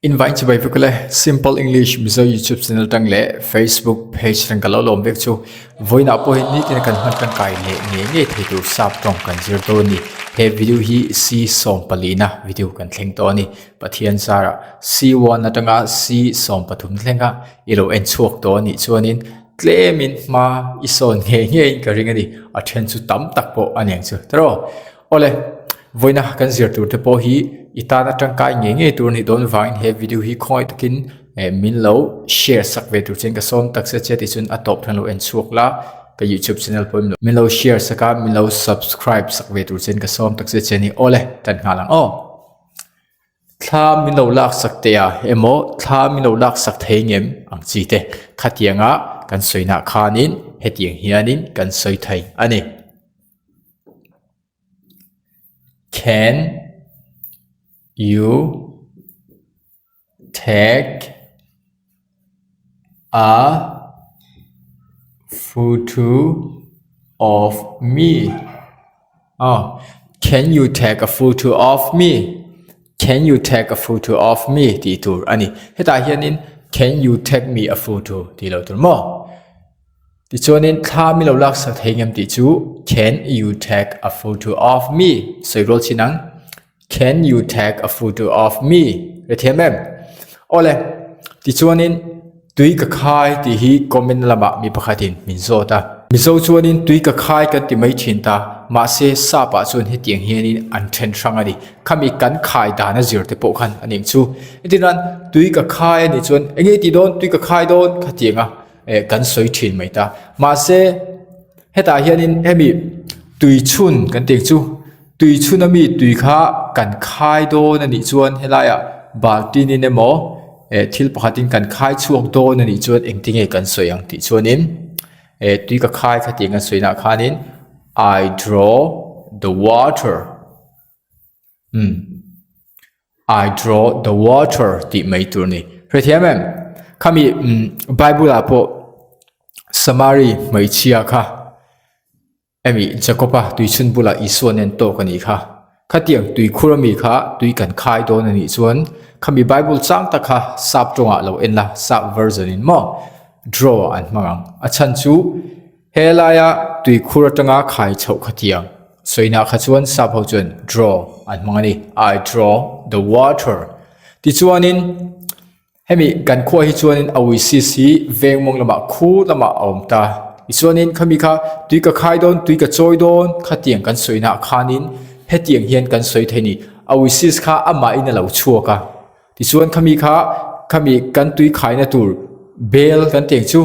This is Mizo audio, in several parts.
Invite chibai vek ule Simple English Mizo YouTube channel tang leh Facebook page tang ka lo lawm vek chu vawiinah pawh hian nitin kan hman tangkai leh ngei ngei thei tur sap tawng kan zir dawn a ni. He video hi C 14 na video kan thleng tawh a ni. Pathian zarah C1 atanga C 13 thlenga i lo en chhuak tawh a nih chuanin tlemin hma i sawn ngei ngeiin ka ring a ni. A then chu tam tak pawh a ni ang chu tiraw. Awle, vawiina kan zir tur te pawh hi i tana tangkai ngei ngei tur a nih dawn vangin he video hi khawngaih takin eh min lo share sak ve tur chuan ka sawm tak zet che tichuan a tawp hian lo en chhuak la ka youtube channel pawh min lo share sak a min lo subscribe sak ve tur chuan ka sawm tak zet che a ni. Awle, tan nghal ang aw. Thla min lo lak sak teh a emaw thla min lo lak sak thei ngem ang chi te khatianga kan sawi nah khanin hetiang hianin kan sawi thei a ni. Can you take a photo of me? Aw, can you take a photo of me? Can you take a photo of me tih tur a ni. Hetah hianin can you take me a photo tih loh tur maw? Tichuanin thla mi lo laksak thei ngem tih chu can you take a photo of me sawi rual chin ang. Can you take a photo of me? Ri thiam em? Awle, tichuanin tui ka khai tih hi comment lamah mi pakhatin min zawt a. Mizo chuanin tui ka khai kan ti mai thin ta, mahse sap ah chuan hetiang hianin an then hrang a ni. Khami kan khai dan a zir te pawh khan a ning chu. Hetiang tui ka khai a nih chuan enge tih dawn tui ka khai dawn khatiang a. eh kan sawi thin mai ta mahse hetah hianin hemi tui chhun kan tih chu tui chhun ami tui kha kan khai dawn a nih chuan helaiah baltin in emaw eh thil pakhat in kan khai chhuak dawn a nih chuan engtin nge kan sawi ang tih chuanin eh tui ka khai kha tih kan sawi nah khanin I draw the water umm. I draw the water tih mai tur a ni. Hrethiam em? Khami Bible ah pawh Samari hmeichhia kha emi Jacob-a tuichhun bulah Isua nen tawk a nih kha. Khatiang tuikhur ami kha tui kan khai dawn a nih chuan khami Bible chang tak kha sap tawngah lo en la, sap version in maw draw an hmang ang. A chhan chu Helaia tuikhur atanga khai chhoh khatiang sawina kha chuan sap ho chuan draw an hmang a ni, I draw the water. Tichuanin hemi kan khua hi chuanin Oasis hi veng mawng lamah khu lamah a awm ta. Tichuanin khami kha tui ka khai dawn, tui ka chawi dawn khatiang kan sawina khanin hetiang hian kan sawi thei a ni. Oasis kha amahin a lo chhuak a. Tichuan khami kha khami kan tui khaina tur bel kan tih ang chu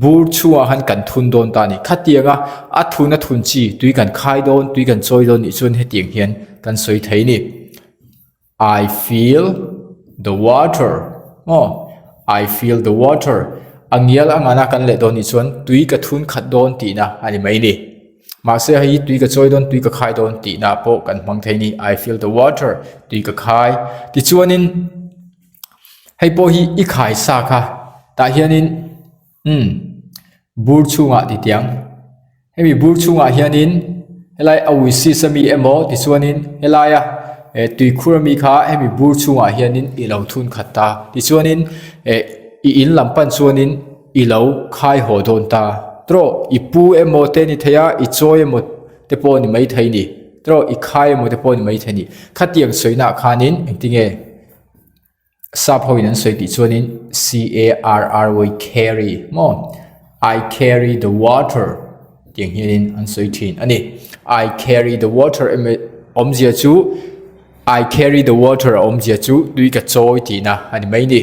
bur chhungah khan kan thun dawn ta a ni. Khatianga a thun a thun chi tui kan khai dawn tui kan chawi dawn nih chuan hetiang hian kan sawi thei a ni. I feel the water maw I feel the water a ngial a ngana kan leh dawn nih chuan tui ka thun khat dawn tihna a ni mai a ni. Mahse hei hi tui ka chawi dawn tui ka khai dawn tihna pawh kan hmang thei a ni I feel the water tui ka khai tichuanin hei pawh hi i khai sa kha tah hianin umm bur chhungah ti tiang hemi bur chhungah hianin helai a ui sis ami emaw tichuanin helaia eh tuikhur ami kha hemi bur chhungah hianin i lo thun khat ta tichuanin eh i in lam pan chuanin. I lo khai haw dawn ta. Trawh, i pu emaw te ni thei a, i chawi emaw te pawh ni mai thei ni. Trawh, i khai emaw te pawh ni mai thei ni. Khatiang sawinaah khanin engtinge sap hoin an sawi tih chuanin C-A-R-R-Y, carry maw? I carry the water tiang hianin an sawi thin a ni. I carry the water emaw awmzia chu I carry the water a awmzia chu tui ka chawi tihna a ni mai ni.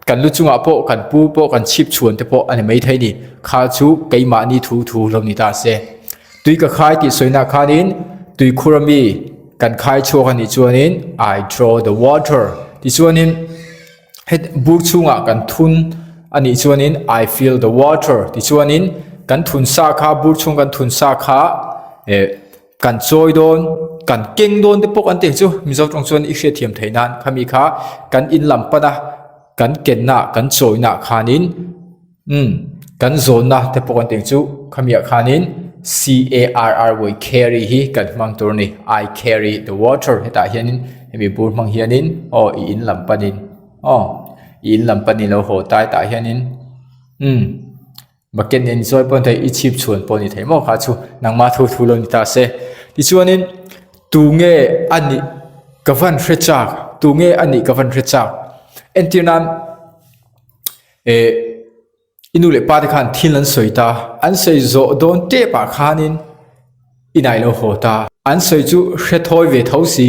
Kan lu chungah pawh kan pu pawh kan chhip chhuan te pawh a ni mai thei ni. Kha chu keimahni thu thu lo ni ta se. Tui ka khai tih sawina khanin tuikhur ami kan khai chhuak a nih chuanin I draw the water tichuanin het bur chhungah kan thun a nih chuanin I fill the water tichuanin kan thun sa kha bur chhung kan thun sa kha eh Kan chawi dawn, kan keng dawn te pawh kan tih chu Mizo tawng chuan i hriatthiam theih nan khami kha kan in lam pan a, kan kenna kan chawina khanin umm kan zawnna te pawh kan tih chu khami ah khanin C-A-R-R-Y carry hi kan hmang tur a ni, I carry the water hetah hianin hemi bur hmang hianin aw i in lam panin. Aw, i in lam panin lo haw ta hetah hianin umm bucket nen i chawi pawh a ni thei, i chhip chhuan pawh a ni thei maw kha chu nangmah thu thu lo ni ta se. Tichuanin tunge a nih ka van hre chak, tunge a nih ka van hre chak entir nan eh I nu leh pa te khan thil an sawi ta, an sawi zawh dawn tep ah khanin i nai lo haw ta. An sawi chu hre thawi ve tho si,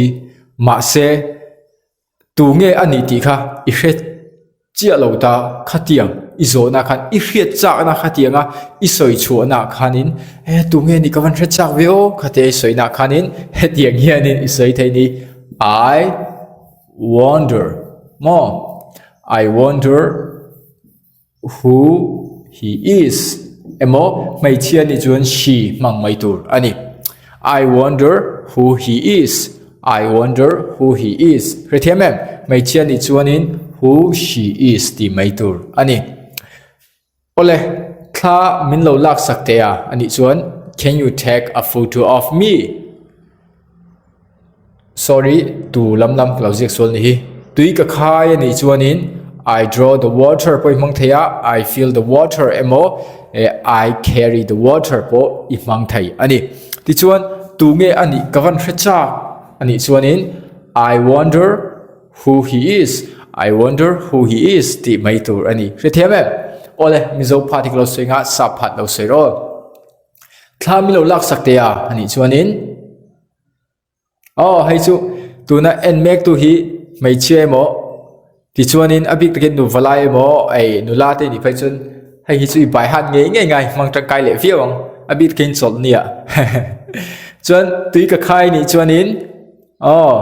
mahse tu nge a nih tih kha i hre chiah lo ta, khatiang i zawhna khan i hriat chakna khatianga i sawi chhuahna khanin e tu nge nih ka van hre chak ve aw khatia i sawina khanin hetiang hianin i sawi thei ni, I wonder maw I wonder. Who he is emaw hmeichhia nih chuan she hmang mai tur a ni. I wonder who he is, I wonder who he is hrethiam em? Hmeichhia nih chuanin who she is tih mai tur a ni. Awle, thla min lo laksak teh a anih chuan can you take a photo of me? Sorry, tu lam lam ka lo ziak sual ni hi. Tui ka khai a nih chuanin I draw the water pawh i hmang thei a, I fill the water emaw eh I carry the water pawh i hmang thei a ni. Tichuan, tu nge a nih ka van hre chak a nih chuanin I wonder who he is, I wonder who he is tih mai tur a ni. Hrethiam em? Awle, Mizo phat hi ka lo sawi nga, sap phat lo sawi rawh. Thla mi lo laksak teh a a nih chuanin. Aw hei chu tuna en mek tu hi hmeichhia emaw tichuanin a bik takin nu valai emaw ei nula te nih phei chuan hei hi chu i bai hat ngei ngei ngai hmang tangkai leh viau ang a bik takin chawlh nia chuan tui ka khai nih chuanin aw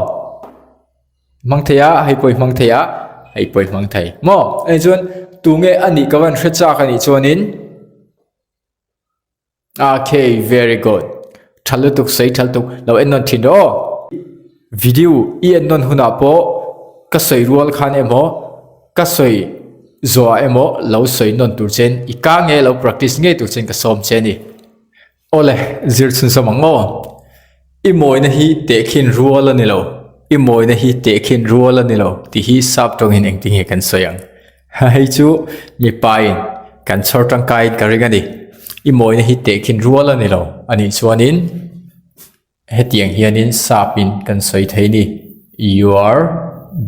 hmang thei a hei pawh i hmang thei a hei pawh i hmang thei maw hei chuan tunge a nih ka van hre chak a nih chuanin. Okay, very good. Tha lutuk, sawi tha lutuk. Lo en nawn thin rawh aw. Video i en nawn hunah pawh ka sawi rual khan emaw, ka sawi zuah emaw lo sawi nawn tur chen i ka nge lo practice ngei tur chen ka sawm che a ni. Awle, zir chhunzawm ang aw. I mawina hi tehkhin rual a ni lo, i mawina hi tehkhin rual a ni lo tih hi sap tawngin engtinge kan sawi ang. Hei chu mipain kan chhawr tangkaiin ka ring a ni. I mawina hi tehkhin rual a ni lo a nih chuanin hetiang hianin sapin kan sawi thei ni. Your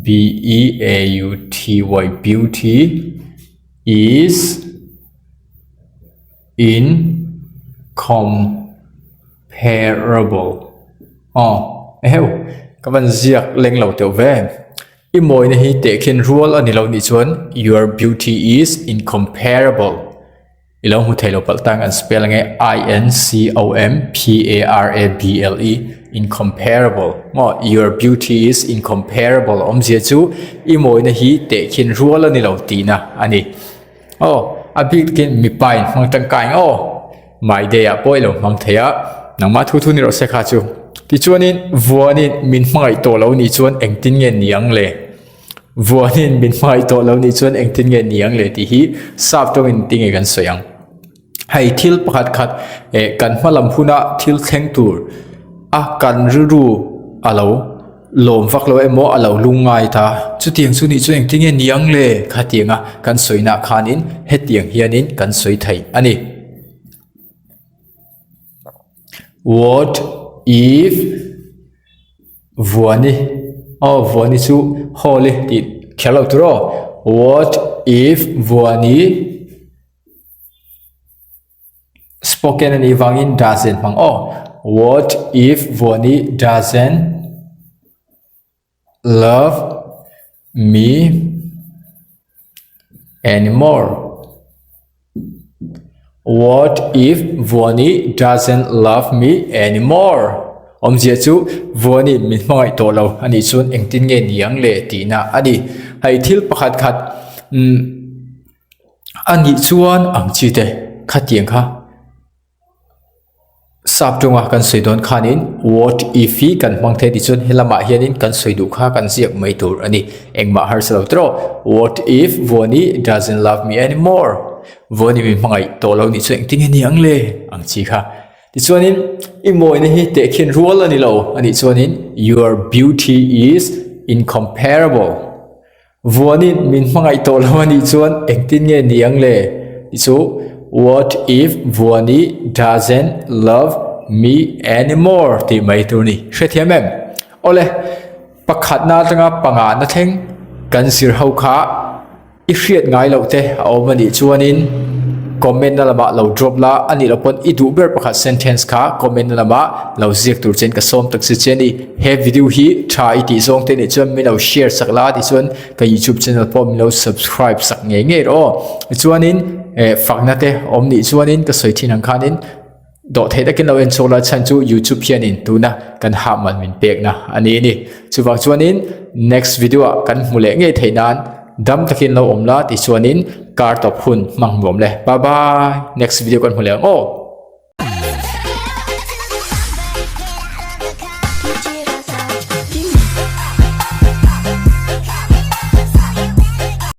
B-E-A-U-T-Y beauty is incom. Parable. Aw, eheu, ka van ziak leng lo teuh ve. I mawina hi tehkhin rual a ni lo nih chuan your beauty is incomparable. I lo hmu thei lo palh tang an spell ange I N C O M P A R A B L E incomparable. Maw your beauty is incomparable awmzia chu i mawina hi tehkhin rual a ni lo tihna a ni. Aw, a bik takin mipa in hmang tangkai ang aw, my day ah pawh i lo hmang thei a, nangmah thu thu ni rawh se kha chu. Tichuanin Vuanin min hmangaih tawh lo nih chuan engtin nge ni ang le? Vuanin min hmangaih tawh lo nih chuan engtin nge ni ang le tih hi sap tawngin tinge kan sawi ang. Hei thil pakhat khat eh kan hma lam huna thil thleng tur a kan rilru a lo lawm vak lo emaw a lo lung ngai ta chutiang chu nih chu engtin nge ni ang le khatianga kan sawina khanin hetiang hianin kan sawi thei a ni. What if Vuani aw Vuani chu hawl i tih kher lo tur aw What if Vuani Spoken a nih vangin doesn't hmang aw. What if Vuani doesn't love me anymore? What if Vuani doesn't love me anymore? Awmzia chu Vuani min hmangaih tawh lo a nih chuan engtin nge ni ang le tihna a ni. Hei thil pakhat khat umm A nih chuan ang chi te khatiang kha sap tawnga kan sawi dawn khanin what if hi kan hmang thei tih chuan helamah hianin kan sawi duh kha kan ziak mai tur a ni. Engmah harsa lo tawh what if Vuani doesn't love me anymore Vuani min hmangaih tawh lo nih chuan engtin nge ni ang le ang chi kha. Tichuanin i mawina hi tehkhin rual a ni lo a nih chuanin your beauty is incomparable. Vuanin min hmangaih tawh lo a nih chuan engtin nge ni ang le? Tih chu What if Vuani doesn't love me anymore tih mai tur a ni. Hrethiam em? Awle, pakhatna atanga pangana thleng kan zir ho kha I hriat ngai loh te a awm a nih chuanin comment na lamah lo drop la, a nih loh pawn i duh ber pakhat sentence kha comment na lamah lo ziak tur chuan ka sawm tak che che a ni. He video hi tha i tih zawng te nih chuan min lo share sak la tichuan ka youtube channel pawh min lo subscribe sak ngei ngei rawh aw. Tichuanin eh fakna te awm nih chuanin ka sawi thin ang khanin Dawh theih takin lo en chhuak la chhan chu YouTube hianin tuna kan hah man min pekna a ni a ni. Chuvang chuanin next video ah kan hmu leh ngei theih nan dam takin lo awm la tichuanin kar tawp hun hmang nuam le. Bye bye next video kan hmu leh ang aw.